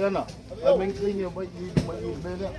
Ana, ai maintain ia mai i mai i le mea lea.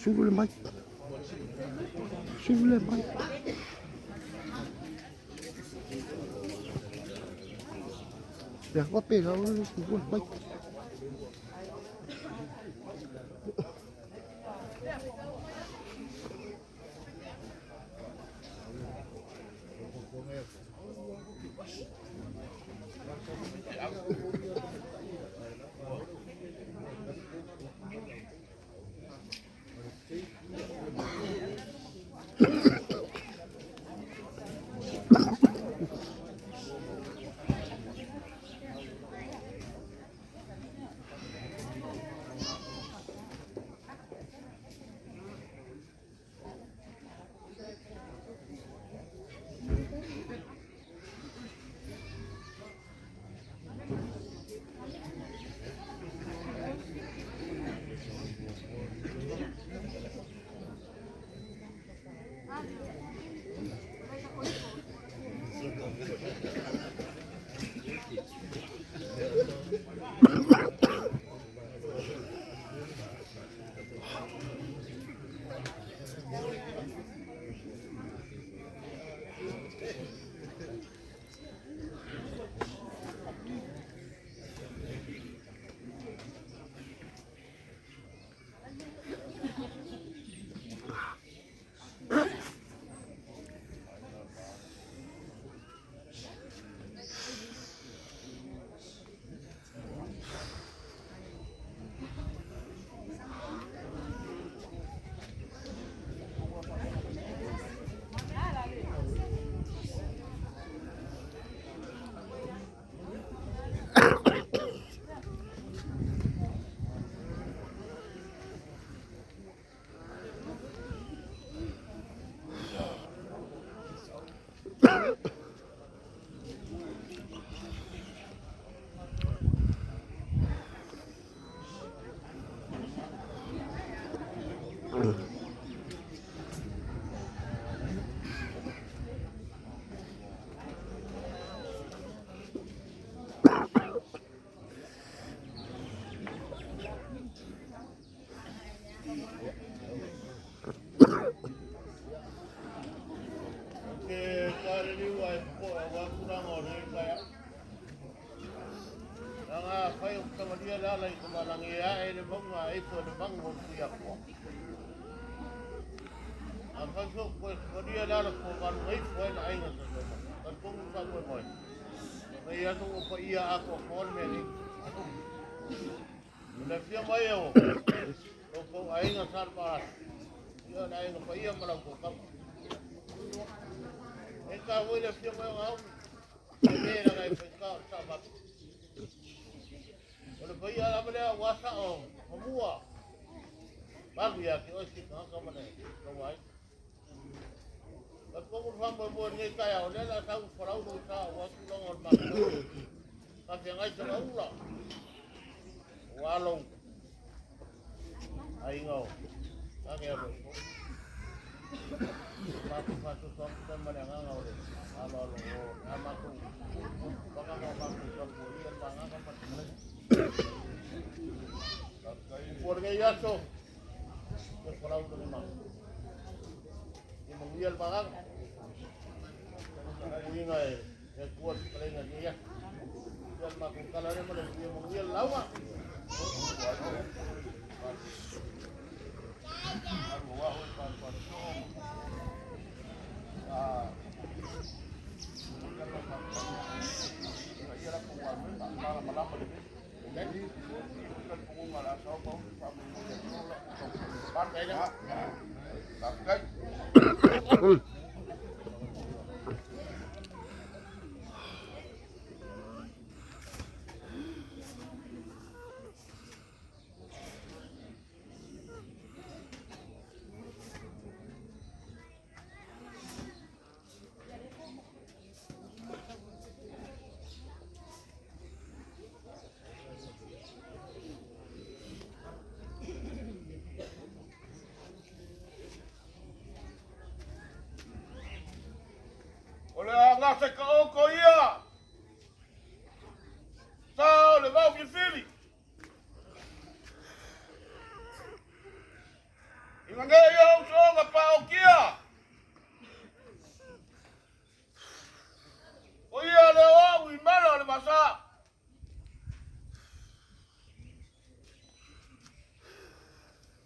Sulu le mai. Sulu le mai. Ia, wape la le sulu le mai. O le agase ka oko ia. Sa o le vau filifili. Ina nei ia usoga pa o kia. O ia le o i mala o le vasa.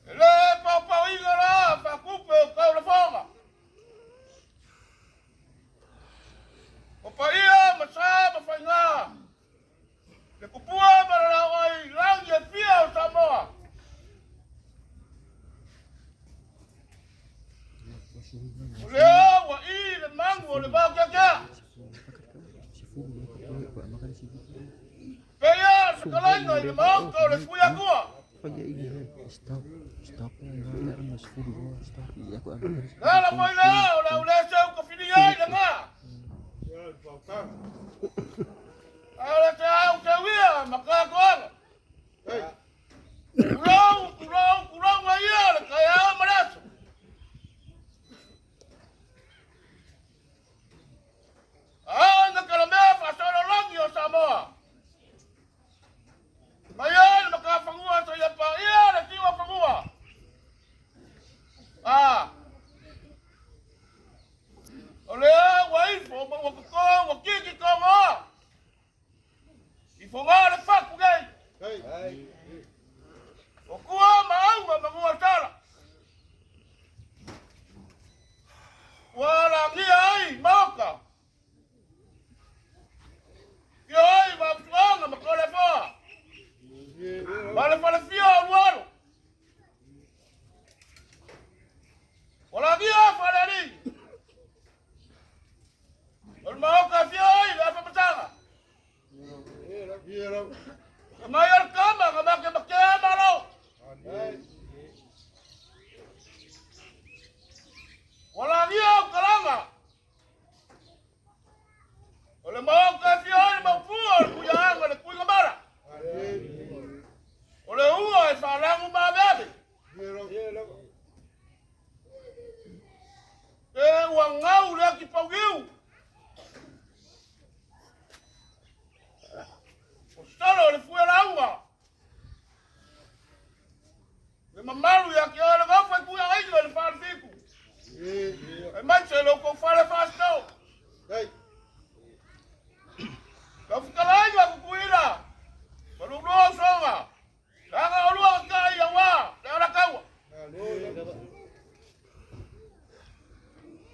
E le paupauiga la faakupe o kau lafoga. O paia ma sa ma faiga. Le kupua ma le laoai lagi e fia o Samoa. O lea ua i le magu o le vaokeakea. Peia le fetalaiga i le maota o le Tuiatua. Le ala foi lea o le au le seu kafilia ai le ga. A o le te au te uia ma kakoaga. Tulou, tulou, tulou mai ia le taeao ma le aso. A ina kalamea faasololagi o Samoa. Mai ai le matafanua seia paia le tiuafanua. A o lea ua ifo ma ua toto ua kiki togoa. I fogaa le fatu nei. O tua ma auga ma mua tala. Ua lagia ai maota. Ia ai ma futuaga ma tolefoa. Ma le falefia o lualo. Ua lagia falealii. O le maota fia ai le apapataga. Ka mai o le kama ka make makea malo. Ua lagia o kalanga. O le maota fia ai le maupua o le kuiaaga le kuigamala. O le ua e faalagu maaveave. E ua gau le ati pauliu. O solo le fue lauga. Le mamalu ia ki o le gaufa i kuia aiga le whaalfiku. E mai se lo kou whale whaasitau. Ka whakalaiga kukuila. Malulua usoga. Langa olua ka ia wā. Le ala kaua.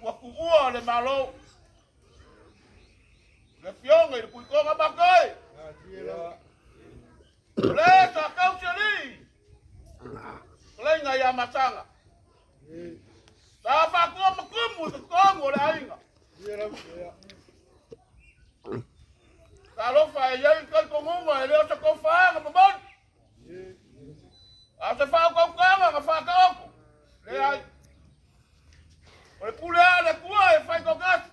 Ua kuua le malo. Le fionga i le kuikonga makai. Le sa kau li. Kalenga ia masanga. Sa whakua makumu i te tongu o le aiga. Sa alofa e iai kai kongunga e leo sa kou whaanga mamoni. A se whao kaukanga nga whakaoko. Le ai. O le pule a le kua e whai kaukasi.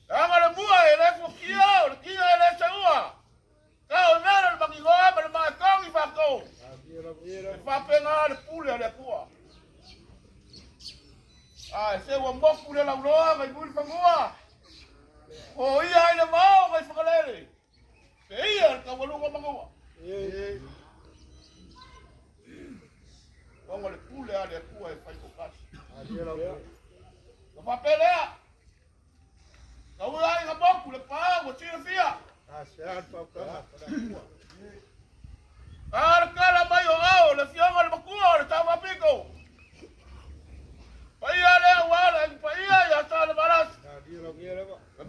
Anga le mua e le fukia o le kia e le se le lauloa ngai muli fanua. O ia ai le vao ngai whakalele. Te ia le taualuga o manua. Ona le pule a le Atua e fai toatasi. Ka faapea lea, tau ia aiga moku le pa ua silafia. A le tala mai o ao le afioga le matua o le Sao Faapito. Paia lea ua le aiga paia ia Salevalasi.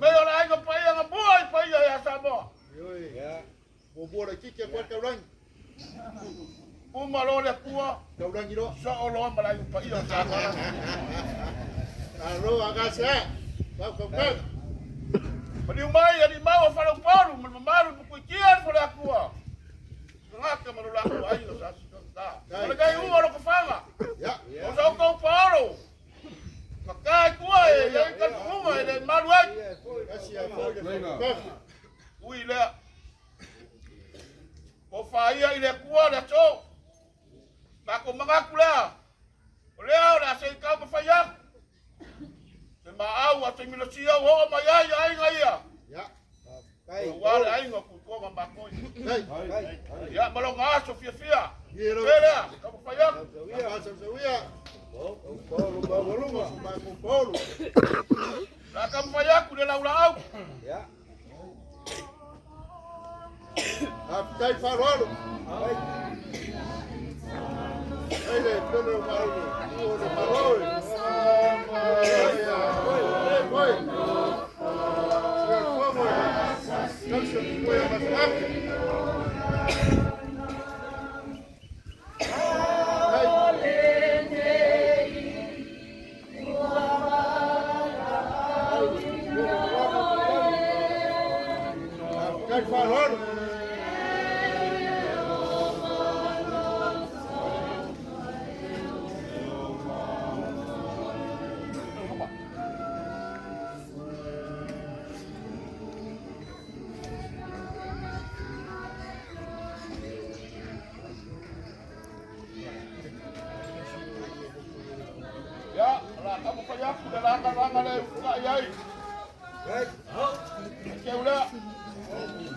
Mei o le aiga paia na mua i paia ia Samoa. Muamua laitiiti atu ai le taulagi. Uma loa le Atua, Taulagi loa. soo loa ma le aiga paia o Samoa. Alo agasea. Pau kau kau. Maliu mai alii mau o Faleupolu ma le mamalu i Pupuitia le Faleatua. Tagata ma lo latou aiga sa sitagata. O le gaiuga o Lotofaga, Ya. o sa outou paolo, gata i tua e i ai talitonuga e le malu ai. Kasi a foi le fau. Ui lea, o faia i le Atua le aso. Matou manatu lea, o lea o le a se i taumafai atu. Se maau a se milosia ua oo mai ai aiga ia. Ya. Aua le aiga o Tutoga Makoi. Hey. Ia, ma lona aso fiafia. Ye lo. Se lea, taumafai atu. Sawia, sawia. Paulo Paulo Paulo. La taumafai atu le laulaau. Faafetai faaaloalo. Ai le pele o Malo, o le Malo. Ai, ai, ai. Faafetai faaaloalo. Ia, o le a taumafai atu le lagalaga lea e usutai ai. Seu lea,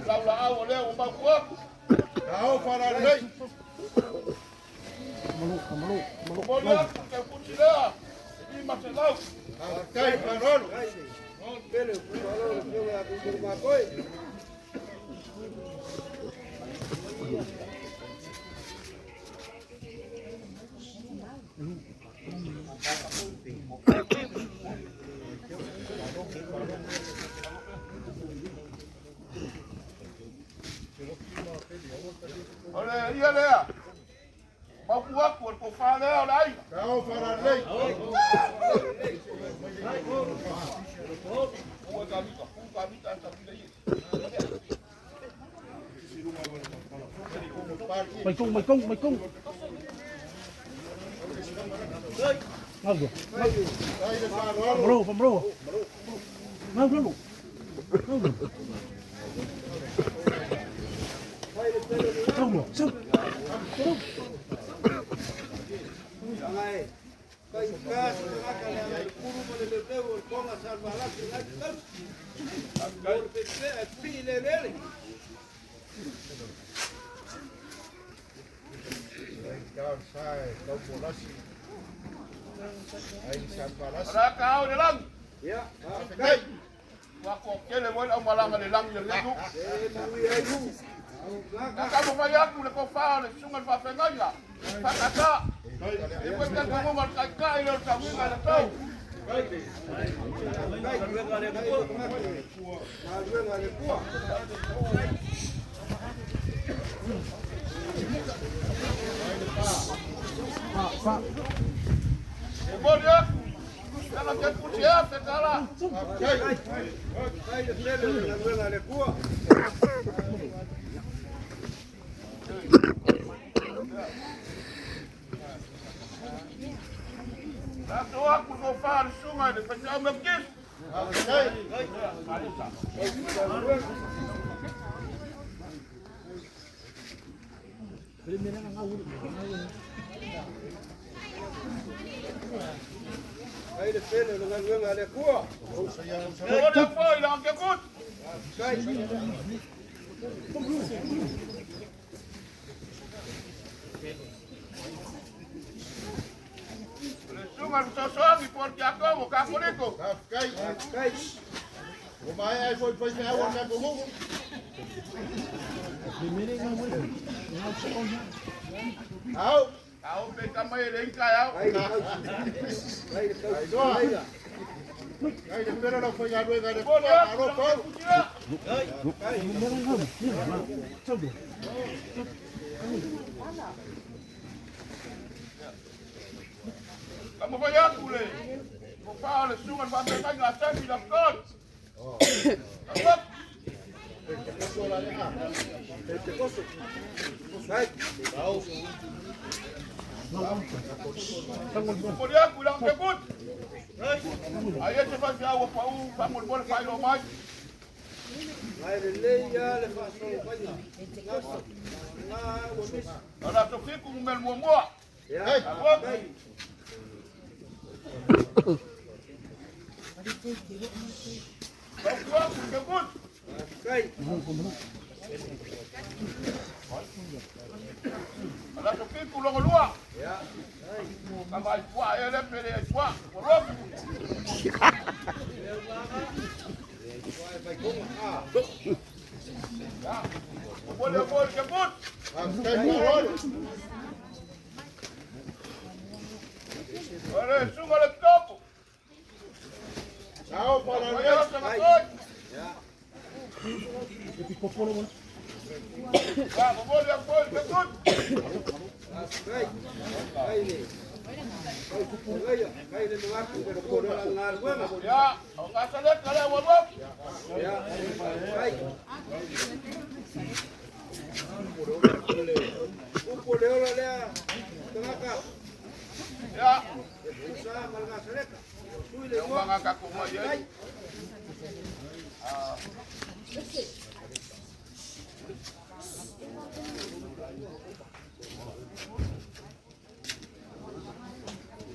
laulaau o lea ua mautu atu. Ao faalalelei. Momoli atu le teukusi lea, e 500. Faafetai faaaloalo. O le ia lea, mautu atu o le tofa lea o le aiga. Ao faalalelei. Ua kamita, pu kamita a kamita ia. Mày cung, mày cung, mày cung. Ngau rồi. Ai le faaaloalo. Bro, bro. Ngau rồi. Ngau rồi. Xong rồi, xong. O le a ka ao i le lagi. Faafetai. Ua toatele foi le aumalaga i le lagi a lenei nuu. Na taumafai atu le tofa o le susuga i le faafeagaiga, faatata. E foi talitonuga o le taitai lea o le tauiga i le tau. E momoli atu, lana teukusi e $1,000. Faafetai. Na aso atu le tofa o le susuga i le faifeau Metotisi. Faafetai. Momoli atu foi i le kekut. Le susuga le fesoasoani po o le tiakono Kakoliko. Ao pe kama e le ika ao. Momoli atu i le kekut ia. Taumafai atu le tofa o le susuga i le faafeagaiga a Sami Lafetona. Tau atu. Momoli atu i lana kekut. A i ai se faifeau ua pau, faamolemole faailoa mai. O le aso 7 numera muamua. Tau atu. Tau atu i kekut. O le aso 7 logo lua. Kama ai pua e le pele ai pua. Ua lofu. Momoli atu i le kekut. O le susuga i le pitopo. Mai ala sagatoi. Ia, momoli atu foi i le kekut. Ia, o gasaleka lea ua lofu. Ia, e umaga tatou mai ai.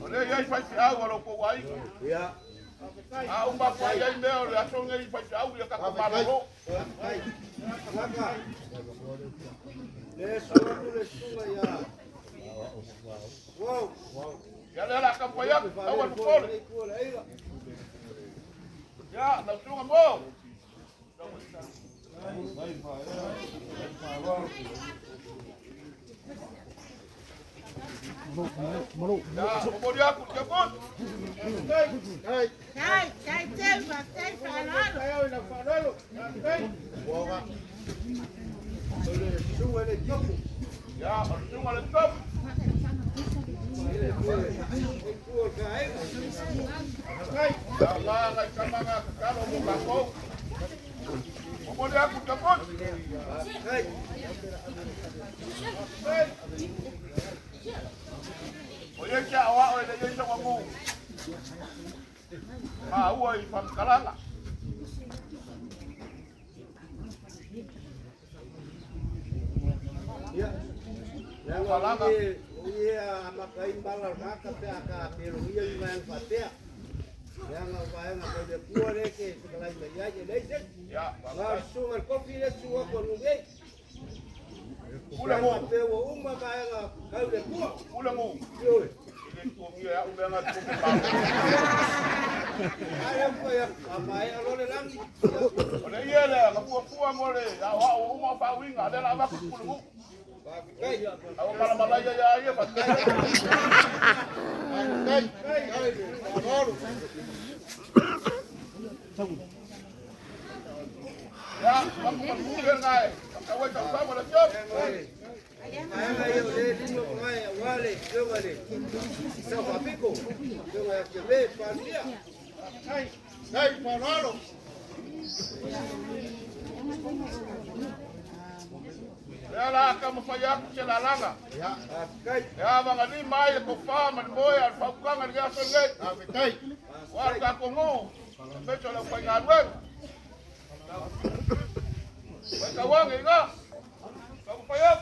O lea e i ai faifeau a lo outou aiga. A uma atu ai ai mea o le aso lenei i faifeau ia tatou malolo. Ia lea o le a taumafai atu, aua le popole. Ia, lau susuga mo. Ia, momoli atu i le kekut. Ia, o le susuga i le pitopo. Ia, la nai tama na tatalo mo tatou. Momoli atu i le kekut. O i ai se aoao e le i ai se uagu. Maua i faamatalaga. Falaga. Ia, pule mu. Pule mu. I le tuangia e au mea nga tupe malo. O le ia lea, na fuafua mo le aoao ua uma o faauiga, a lea la avatu i pule mu. A ua malamalaia ia ia faafetai. Ia, avatu ma le pule lena e faatau ai taufama le afioga. Lea la taumafai atu se lalaga. E avagalima ai le tofa ma le moe a le faautaga i lenei aso lenei. Aua le tatou nuu, aemaise o le aufaigaluega. Matau ane i ina, taumafai atu.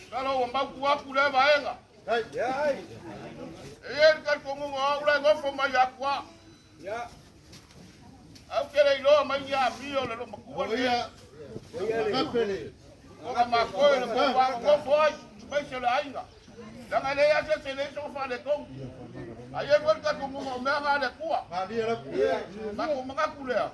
Kalo wa mau aku le vaega. E e ka kongo au le ngofo mai akua. Au ke le iloa mai ia mio le lo makua le. O ka makoe le mo wa ngofo ai mai se le aiga. Langa le ia se le so fa le kong. Ai e ka kongo o mea le kua. Ma ko manga ku lea.